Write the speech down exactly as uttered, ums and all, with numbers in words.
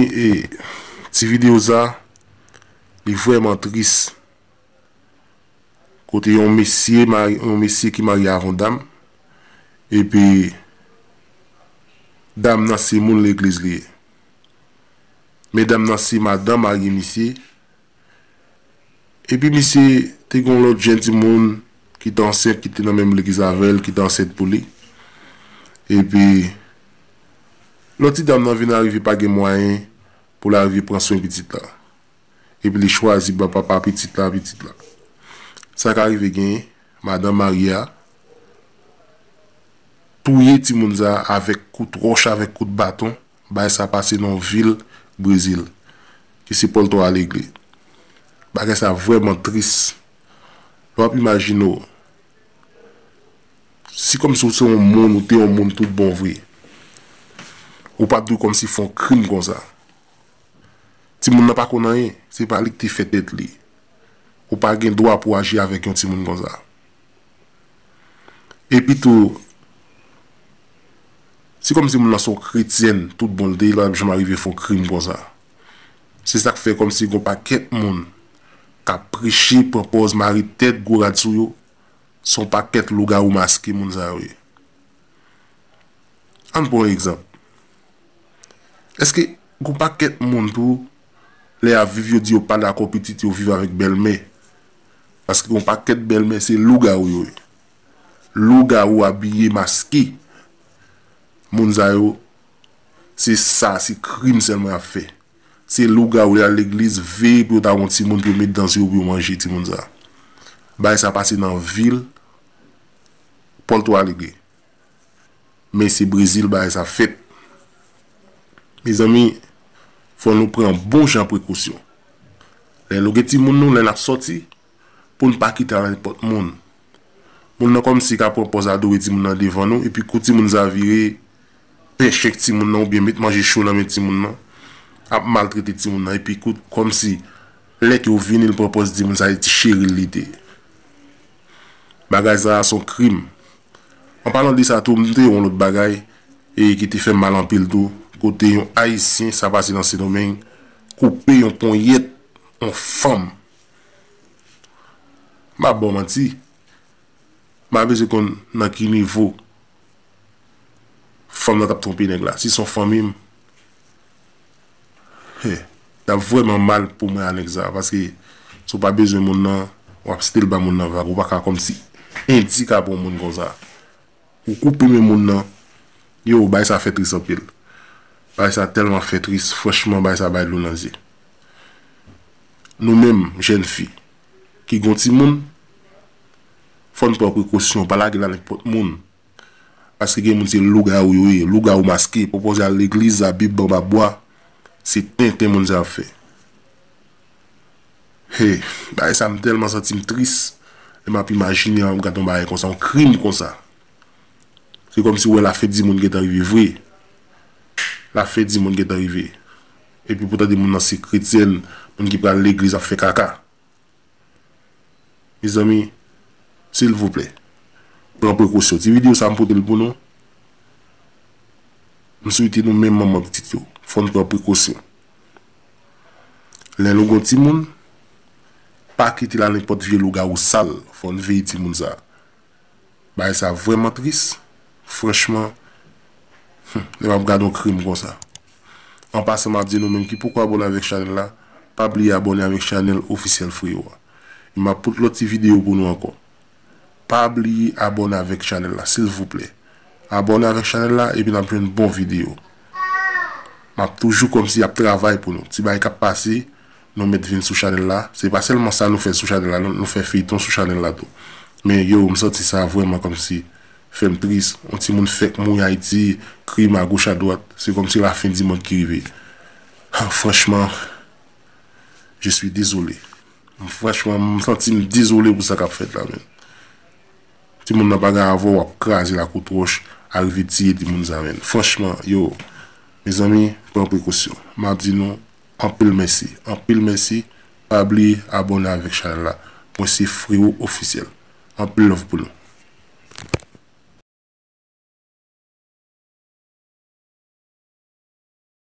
E, ti videyo sa, li vrèman tris. Kote yon mesye, mari, yon mesye ki marye avè yon dam, epi dam nan se moun legliz li ye. Men dam nan se madanm marye misye. Epi misye te gen yon lòt jèn timoun ki te ansent, ki te nan menm legliz avè l, ki te ansent pou li. Epi lòt ti dam nan vin arive pa gen mwayen pou l arive pran swen pitit la. Epi li chwazi ba papa pitit la, pitit la. Sa ka rive genyen, madanm marye a touye timoun sa avèk kout wòch, avèk kout baton. Bagay sa pase nan yon vil Brezil, ki se Porto Alegre. Bagay sa vrèman tris. Lè w ap imajine w, si kòmsi w se yon moun, ou te yon moun tout bon vre, ou pa t dwe kòmsi fè yon krim konsa. Timoun nan pa konn anyen, se pa li ki te fè tèt li. Ou pa gen dwa pou aji avèk yon timoun konsa. Epi tou, se kòmsi moun nan se yon kretyèn, tout bon l te ye, li pa t ap janm arive fè yon krim konsa. Se sa k fè kòmsi gon pakèt moun k ap preche, pran pòz mare tèt, gwo rad sou yo, se yon pakèt lougawou maske moun sa yo ye. Ann pran yon egzanp. Èske gon pakèt moun tou, lè y ap viv, yo di yo pa dakò pitit yo viv avèk bèlmè? Paske gon pakèt bèlmè se lougawou yo ye. Lougawou abiye, maske. Moun sa yo, se sa, se krim sèlman y ap fè. Se lougawou, y al legliz, veye pou yo ta gon timoun pou yo met dan sou yo pou yo manje timoun sa. Bagay sa pase nan vil Porto Alegre. Men se Brezil bagay sa fèt. Mezanmi, fò nou pran bon jan prekosyon. Lè nou gen timoun nou, lè n ap sòti, pou n pa kite al nenpòt moun. Moun nan kòmsi ka pran pòz adore timoun nan devan nou, epi kou timoun sa vire, pèche ak timoun nan oubyen met manje cho nan men timoun nan, ap maltrete timoun nan, epi kou kòmsi lè ke yo vini, l pran pòz timoun sa, se ti cheri l li te ye. Bagay sa a se yon krim. An palan de sa tou, m te wè yon lòt bagay e ki te fè m mal anpil tou, kote yon Ayisyen, sa pase nan Sendomeng, koupe yon ponyèt yon fanm. M pa ba w manti, m pa bezwen konn nan ki nivo fanm nan t ap twonpe nèg la. Si se yon fanmi m, he, t ap vrèman mal pou mwen a nèg sa, paske si w pa bezwen moun nan, w ap still ba moun nan vag, ou pa ka kòmsi endike pou yon moun konsa. Ou koupe men moun nan. Yo, bagay sa fè tris anpil. Bagay sa tèlman fè tris, franchman, bagay sa bay dlo nan zye. Nou menm, jèn fi, ki gon timoun, fò n pran prekosyon, pa lage l a nenpòt moun. Paske gen moun se lougawou yo ye, lougawou maske, pwopoze al legliz, a Bib anba bwa, se tenten moun sa ap fè. Hey, bagay sa m tèlman santi m tris, lè m ap imajine, m ap gade yon bagay konsa, yon krim konsa. Se kòmsi w wè lafen di moun gentan rive vre. Lafen di moun gentan rive. Epi poutan de moun nan se kretyèn, moun ki pral legliz ap fè kaka. Mezanmi, silvouplè, pran prekosyon. Ti videyo sa m pote l pou nou. M swete nou menm manman pitit yo, fò n pran prekosyon. Lè nou gon timoun, pa kite l a nenpòt vye lougawou sal, fò n veye timoun sa. Bagay sa vrèman tris. Franchman, hmm, lè m ap gade yon krim konsa. An pasan, m ap di nou menm ki poko abòne avèk chanèl la, pa bliye abòne avèk chanèl ofisyèl Freyo a. E m ap pote lòt ti videyo pou nou ankò. Pa bliye abòne avèk chanèl la, silvouplè. Abòne avèk chanèl la, epi n ap jwenn bon videyo. M ap toujou kòmsi ap travay pou nou. Ti bagay k ap pase, nou mèt vin sou chanèl la. Se pa sèlman sa nou fè sou chanèl la, non, nou fè feyton sou chanèl la tou. Men yo, m santi sa vrèman kòmsi fè m tris. Yon timoun fèk mouri Ayiti, krim agoch adwat. Se kòmsi lafen di mond ki rive. Ah, franchman, je suis désolé. Franchman, m santi m dezole pou sa k ap fèt la, menm. Timoun nan pa gen avè w, w ap kraze l ak kout wòch, arive tiye timoun sa, menm. Franchman, yo, mezanmi, pran prekosyon. M ap di nou, anpil mèsi. Anpil mèsi. Pa bliye abòne avèk chanèl la. Mwen se Freyo Ofisyèl. Anpil love pou nou.